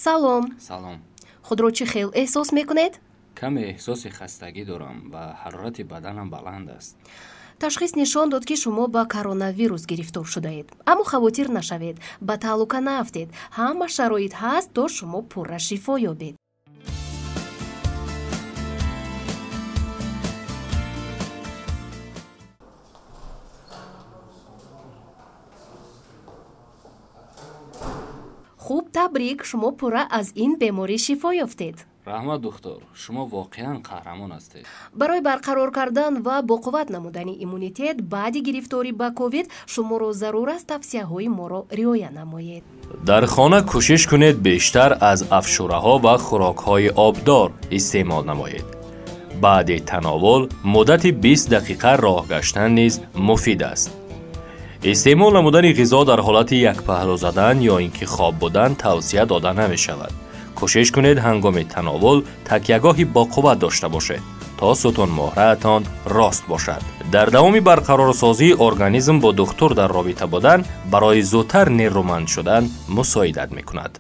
Салом. Салом. Худро чӣ хел эҳсос мекунед? Каме эҳсоси хастагӣ дорам ва ҳарорати баданам баланд аст. Ташхис нишон дод, ки шумо ба коронавирус гирифтор шудаед. Аммо хавотир нашавед, ба таҳлука наафтед. Ҳама шароит ҳаст, то шумо пурра шифо ёбед. Хуб, табрик, шумо пурра аз ин беморӣ шифо ёфтед. Раҳмат, духтур, шумо воқеан қаҳрамон ҳастед. Барои барқарор кардан ва боқувват намудани иммунитет баъди гирифторӣ ба ковид шуморо зарур аст тавсияҳои моро риоя намоед. Дар хона кӯшиш кунед бештар аз афшураҳо ва хӯрокҳои обдор истеъмол намоед. Баъди тановул муддати 20 дақиқа роҳ гаштан низ муфид аст. Истеъмол намудани ғизо дар ҳолати якпаҳлӯ задан ё ин ки хоб будан тавсия дода намешавад. Кӯшиш кунед ҳангоми тановул такягоҳи боқувват дошта бошед, то сутунмуҳраатон рост бошад. Дар давоми барқарорсозии организм бо духтур дар робита будан барои зудтар нерӯманд шудан мусоидат мекунад.